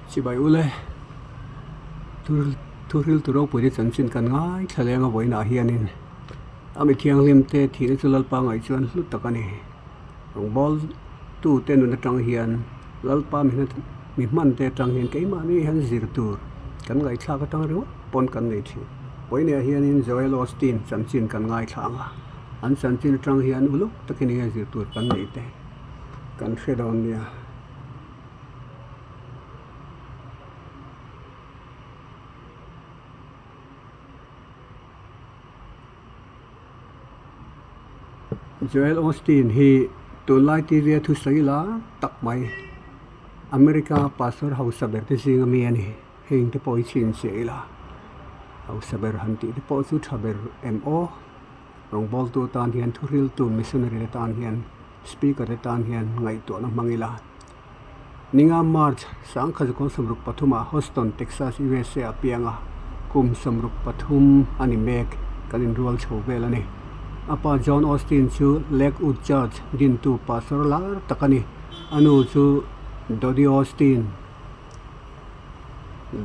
Chibai ule, Thuhril tu ropuite chanchin kan ngaithla leng a vawiinah hianin a mi thianghlim te thihna chu Lalpa ngaih chuan hlu tak a ni. Rawngbawl tute nun atang hian Lalpa mi hman te atang hian keimahni hian zir tur kan ngaihthlak atang ringawt pawn kan nei thin. Vawiinah hianin Joel Osteen chanchin kan ngaithla ang a, an chanchin atang hian uluk takin enge zir tur kan neih te kan hre dawn nia. Joel Osteen hi tunlai TV a thusawi lar tak mai America pastor hausa ber te zinga mi a ni. Heng te pawh hi chhinchhiah ila hausa ber han tih te pawh chu tha ber em aw. Rawngbawltu tan hian thuhriltu missionary te tan hian speaker te tan hian ngaihtuahna hmang ila. Ninga March 1973 ah Houston, Texas, USA ah piang a, kum 63 a ni mek kan inrual chho vel a ni. A pa John Osteen chu Lakewood Church dintu pastor lar tak a ni. A nu chu Dodie Osteen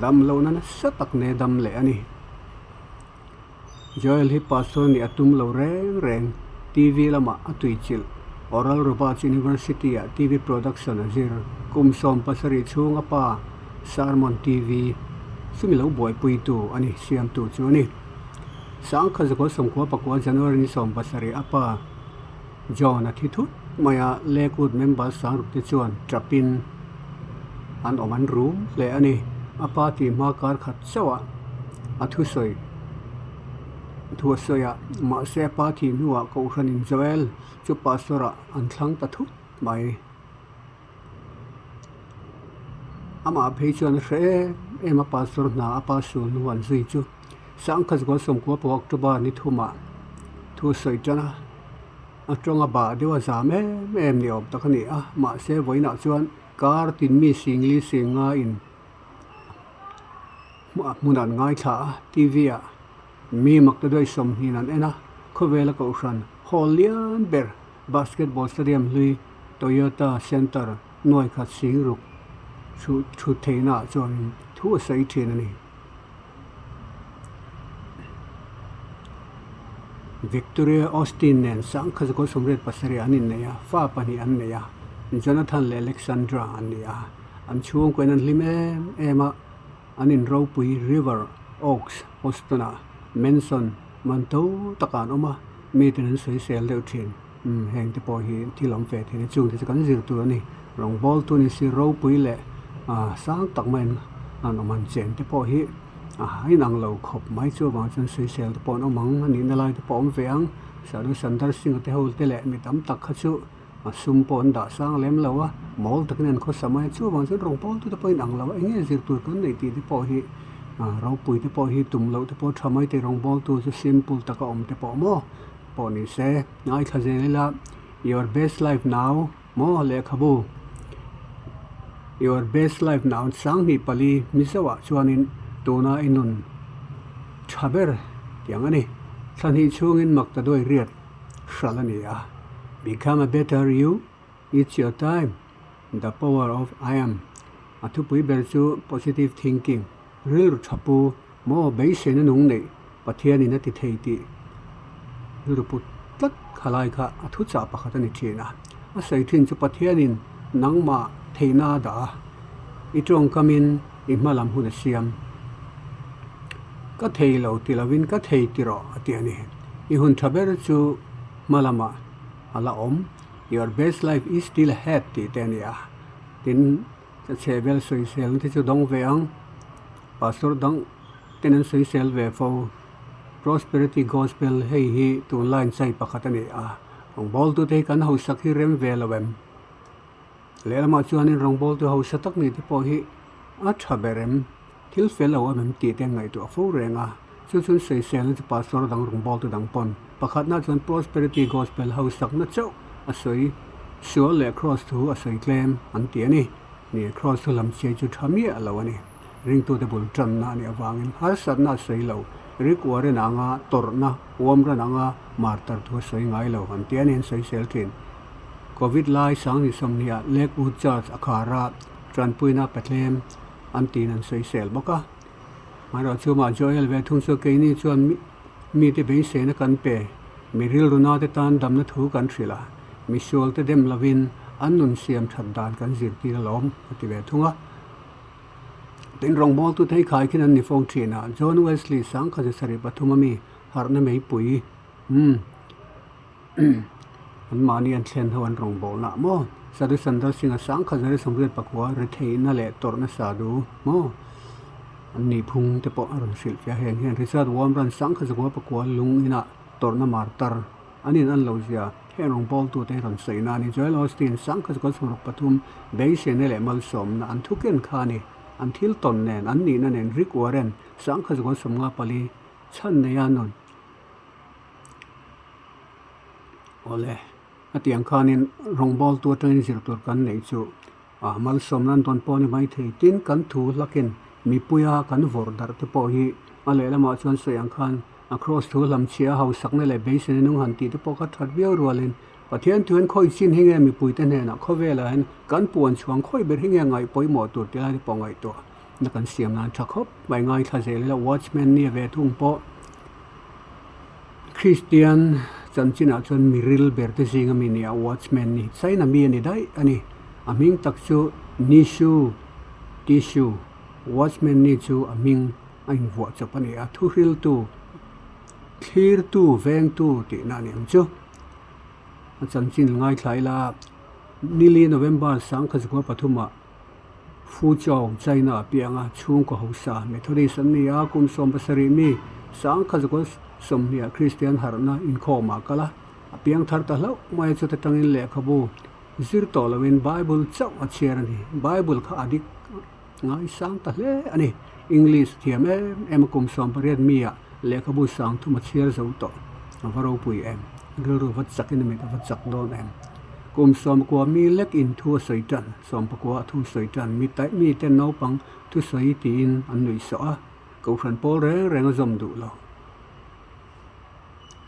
dam lohna nasa tak ne dam leh a ni. Joel hi pastor nih a tum lo reng reng. TV lamah a tuichilh. Oral Roberts University ah TV production a zir. Kum 17 chhung a pa Sermon TV chumi lo buaipuitu a ni, siamtu chu a ni. 1994 January ni 17 a pa John a thi thut mai a, Lakewood member sangruk te chuan tapin an awm an rum hle a ni. A pa tih hma kar khat chauh a a thusawi thu a sawi a, mahse a pa thih hnuah Kohhranin Joel chu pastor ah an thlang ta thut mai. Amah phei chuan a hre em em a pastor hna a pa sul hnu an zui chu 1994 October ni thumah thu a sawi tan a, a tawng a bah deuh a zam em em ni awm tak a ni a, mahse vawiinah chuan kar tin mi singli sing ngaiin hmun an ngaithla a, T_V ah mi mak ta daih 20 an en a, khawvela kohhran hall lian ber Basketball stadium hlui Toyota Center nuai khat sing ruk thut theihna ah chuanin thu a sawi thin a ni. Victoria Osteen nen 1987 an innei a, fa pahnih an nei a, Jonathan leh Alexandra an ni a. An chhungkaw in an hlim em em a, an inropui River Oaks Houston-ah Mansion man to takah an awm a. Miten an sawisel deuh thin. Umm heng te pawh hi thil awm ve thei a ni. Chung te chu kan zir tur a ni. Rawngbawl tu ni si ropui leh ah sang tak maiin an awm an chen te pawh hi a inang lo khawp mai. Chuvang chuan sawisel te pawh an awm ang a nihna lai te pawh a awm ve ang. Sadhu Sundar Singh te ho te leh mi tam tak kha chu a sum pawh an dah sang lem lo a, mawl takin an khawsa mai a. Chuvang chuan rawngbawl tu te pawh inang lo a, eng nge zir tur kan neih tih te pawh hi ah ropui te pawh hi tum loh te pawh tha mai thei rawngbawl tu chu simple taka awm te pawh maw pawh ni se ngaithla zel ila your best life now maw lehkhabu your best life now 24 Mizoah chuanin tuna i nun tha ber tiang a ni. Thla hnih chhungin mak ta duai riat hral a ni a, Become a better you, it's your time, the power of I am. A thupui ber chu positive thinking, rilru tha pu, maw beiseina nung neih Pathianin a ti thei tih rilru put tlat khalai kha a thuchah pakhat a ni thin a. A sawi thin chu Pathianin nangmah theihna a dah a, i tawngkamin i hmalam hun a siam. Ka thei lo ti lovin ka thei ti rawh a ti a ni. I hun tha ber chu hma lamah a la awm, Your best life is still ahead tih te a ni a. Tin, ka chhehvel sawisel te chu dawng ve ang, Pastor dang ten an sawisel ve fo. Prosperity Gospel hei hi tunlai inchai pakhat a ni a, rawngbawltute hi kan hausak hi rem ve lo em? Lehlamah chuanin rawngbawltu hausa tak nih te pawh hi a tha ber em? Thil fel lo em em tih te an ngaihtuah fo reng a, chu chuan sawiselna chu pastor dang rawngbawltu dang pawn pakhatna chuan Prosperity Gospel hausakna chauh a sawi sual leh Kraws thu a sawi tlem an ti a ni. Ni, Kraws thu lam chiai chu tha miah lo a ni. Ringtute bul tanna a nih avangin harsatna a sawi lo, Rick Warren anga tawrhna, uamran anga martar thu a sawi ngai lo an ti a ni an sawisel thin. Covid lai 2020 ah Lakewood Church a khar a, tanpuina pe tlem. an tiin an sawisel bawk a. Amaherawhchu mah Joel ve thung chu keini chuan mite beiseina kan pe, mi rilru nate tan damna thu kan hrilh a, misualte dem lovin an nun siam that dan kan zirtir alawm a ti ve thung a. Tin, rawngbawltu thei khai khin an ni fo thin a, John Wesley 1703 a mi harhna meipui umm anmahni an thlen ho an rawngbawlna maw Sadhu Sundar Singh a 1989 retheihna leh tawrhna sadu maw an nih phung te pawh a rawn hrilh fiah heng hian Richard Wurmbrand 1909 lung inah tawrhna martar an in an lo zia heng rawngbawltu te hi rawn sawi na a ni. Joel Osteen 1963 beiseina leh malsawmna an thuken kha a ni. An thil tawn nen an nihna nen Rick Warren 1954 chhan neia nun Awle, a tiang khanin rawngbawltu atangin zir tur kan neih chu a malsawmna an dawn pawh a ni maithei. Tin, kan thu hlakin mipuia kan vawrh darh te pawh hi a lehlamah chuan sawi ang khan a kraws thu hlamchhia hausakna leh beiseina nung han tih te pawh kha that viau rualin Pathian thuin khawi chin hi nge mipuite hnenah khawvelah hian kan puan chhuang khawi ber hi nge ngaih pawimawh tur tih lai te pawh ngaihtuah na kan siam nan tha khawp mai. Ngaithla zel ila Watchman nia ve thung pawh Kristian chanchinah chuan miril ber te zinga mi nia Watchman ni China mi a ni daih a ni. A hming tak chu Nishu Tishu Watchman ni chu a hming a invuah chawp a ni a, thuhriltu, thlirtu, vengtu tihna a ni ang chu. A chanchin ngaithla ila nili November 1903 Fuzhou, China a piang a, chhungkaw hausa Methodist an ni a, kum 70 mi 1920 Kristian harhna inkhawmah a kal a, a piang thar ta hlauh mai a, chuta tangin lehkhabu zir tawh loin Bible chauh a chhiar a ni. Bible kha a dik ngaisang ta hle a ni. English thiam em em a, kum 18 mi ah lehkhabu 3000 a chhiar zo tawh. A va ropui em? Rilru va chakin a mit a va chak dawn em? Kum 90 mi lek in thu a sawi tan, 19 a thu sawi tan, mi taih mi ten naupang thu sawi tiin an nuih sawh a, Kohhran pawl reng reng a zawm duh lo.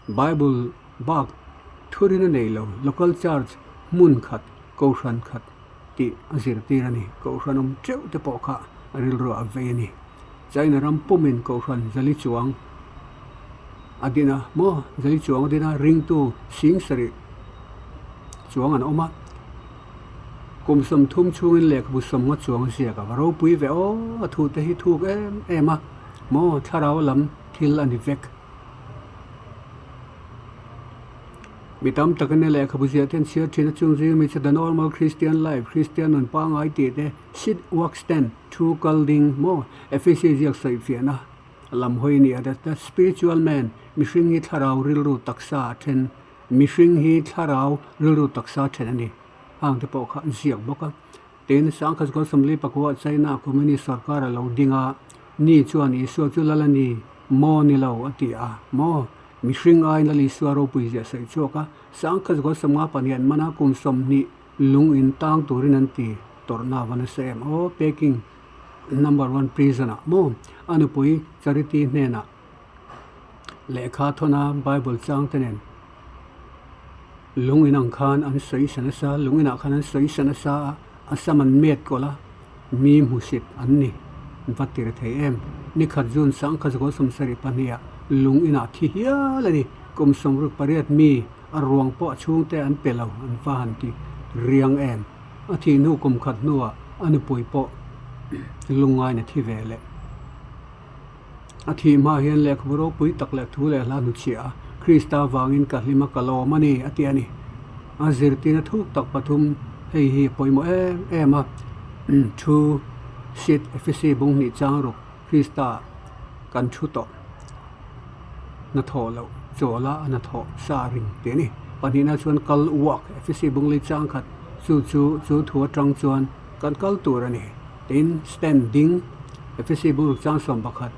Bible bak thurin a nei lo, Local Church hmun khat, Kohhran khat tih a zirtir a ni. Kohhran awm teuh te pawh kha a rilru a vei a ni. China ram pumin Kohhran zali chuang a din a maw? Zali chuang a din a, ringtu 70,000 chuang an awm a. Kum 30 chhungin lehkhabu 50 chuang a ziak a, va ropui ve aw, a thute hi thuk em em a maw? Thlarau lam thil a ni vek. Mi tam tak ania lehkhabu ziah te an chhiar thin a, chung zing mi chu The Normal Christian Life, Kristian nun pangngai tih te, Sit, Walk, Stand, Thu kal ding maw? Efesi ziak sawifiahna lam hawi a ni a, The Spiritual Man, Mihring hi thlarau rilru taksa a then, Mihring hi thlarau rilru taksa a then a ni, hang te pawh kha an ziak bawk a. Tin, 1944 China Communist sorkar a lo ding a, Ni chuan Isua chu lal a ni maw ni lo a ti a maw? Mihring aiin Lal Isua ropui ziah sawi chhuak a, 1954 an man a, kum 20 lung in tang turin an ti tawrhna va nasa em aw, Peking number one prison ah maw? A nupui Charity hnenah lehkha thawn a Bible chang te nen lung in ang khan an sawi sa nasa, lung inah khan an sawi sa nasa a, a sam an met kawlh a, mi hmusit an ni va tir thei em. Nikhat June 1972 ah lung inah thi hial a ni, kum 68 mi a ruang pawh a chhungte an pe lo an va han ti riang em. A thih hnu kum khat hnuah a nupui pawh lungngain a thi ve leh. A thih hma hian lehkhabu ropui tak leh thu leh hla hnuchhiah a, Krista vangin ka hlim a, ka lawm a ni, a ti a ni. A zirtirna thuk tak pathum hei hi a pawimawh em em a, Thu, Sit, Efesi bung hnih chang ruk, Krista kan thu tawh, hnathawh loh chawla a hnathawh sa ring tih a ni. Pahnihna chuan kal uak, Efesi bung li chang khat, chu chu chu thu atang chuan kan kal tur a ni. Tin, stand ding, Efesi bul chang 11,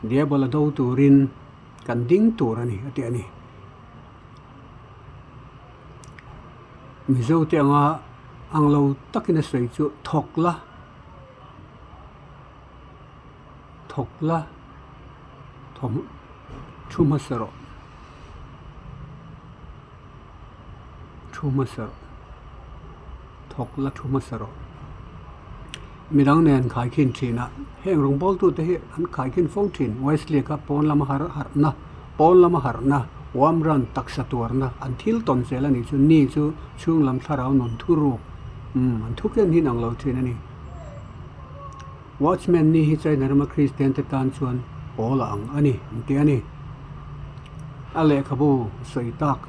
Diabol a do turin kan ding tur a ni, a ti a ni. Mizo te anga ang lo takin a sawi chu thawk la, thawk la, thawm thu hmasa rawh, thu hmasa rawh. Thawk la thu hmasa rawh. Midang nen khaikhin thin a, heng rawngbawltute hi an khaikhin fo thin. Wesley kha pawn lama har harhna, pawn lama harhna, uamran, taksa tuarna an thil tawn zel a nih chu. Ni chu chhung lam thlarau nun thuruk, umm, an thu ken hi an ang lo thin a ni. Watchman ni hi China rama Kristian te tan chuan pawl a ang a ni, an ti a ni. A lehkhabu sawi tak,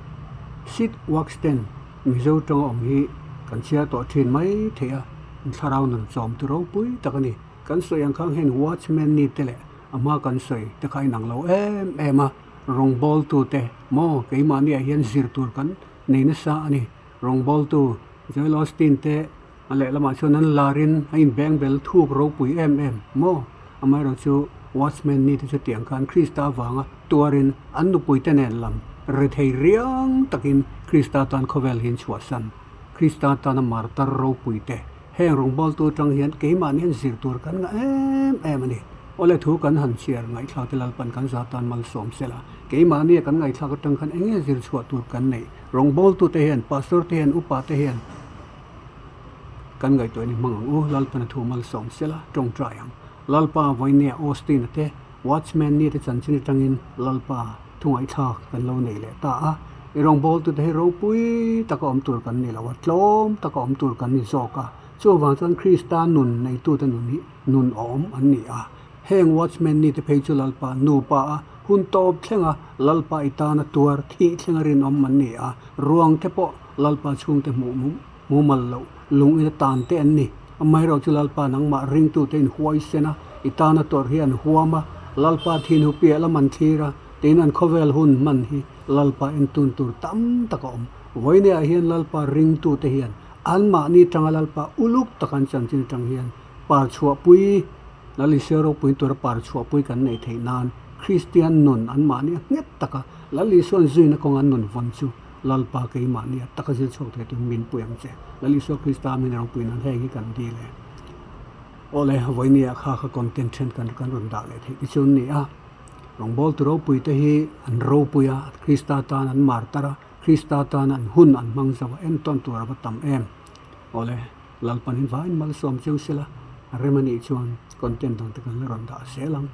Sid Waxten, Mizo tanga awm hi kan chhiar tawh thin mai thei a, thlarau nun chawm tu ropui tak a ni. Kan sawi ang khang hian watchman ni te leh a hma kan sawi te kha inang lo em em a, rawngbawltu te maw keimahniah hian zir tur kan nei nasa a ni. Rawngbawltu Joel Osteen te a lehlamah chuan an larin a inbeng bel thuk ropui em em maw? Amaherawhchu watchman ni te chu tiang khan Krista avanga tuarin an nupuite nen lam rethei riang takin Krista tan khawvel hi an chhuahsan. Krista tana martar ropui te heng rawngbawltu atang hian keimahni hian zir tur kan ngah em em a ni. Awle thu kan han chhiar ngaihthlak te Lalpan kan za tan malsawm sela keimahnia kan ngaihthlak atang khan eng nge zir chhuah tur kan neih? Rawngbawltu te hian, pastor te hian, upa te hian kan ngaihtuah ni hmang ang u. Lalpan a thu malsawm sela tawngtai ang. Lalpa Vawinia Austin-a te Watchman ni te chanchin atangin Lalpa thu ngaihthlak kan lo nei leh ta a. I rawngbawltute hi ropui taka awm tur kan ni lo a, tlawm taka awm tur kan ni zawk a. Chuvang chuan Krista nun neitute nun hi nun awm an ni a. Heng Watchman ni te phei chu Lalpa nupa a hun tawp thlenga Lalpa i tana tuar thih thlenga rinawm an ni a. Ruang te pawh Lalpa chhungte hmuh mumal loh lung ina tan te an ni. Amaherawh chu Lalpa nangmah ringtute in huaisen a, i tana tawrh hi an huam a, Lalpa thin hu piah lam an thlir a, tiin an khawvel hun hman hi Lalpa entun tur tam tak a awm. Vawineah hian Lalpa ringtute hian anmahni tanga Lalpa uluk tak an chanchin atang hian par chhuahpui, Lal Isua ropui tura par chhuahpui kan neih theih nan Kristian nun anmahni a nghet taka Lal Isua'n zuina kawnga nun vawn chu Lalpa keimahni a taka zir chhuak thei tur min pui ang che. Lal Isua Krista min ropui nan heng hi kan dil e. Awle, vawinia kha kha content then kan kan rawn dah leh theih te chu an ni a. Rawngbawltu ropui te hi an ropui a, Krista tan an mar tar a, Krista tan an hun an hmang zo a, entawn tur a va tam em. Awle, Lalpan hi vain malsawm cheu sela, a rem anih chuan content dang te kan la rawn dah zel ang.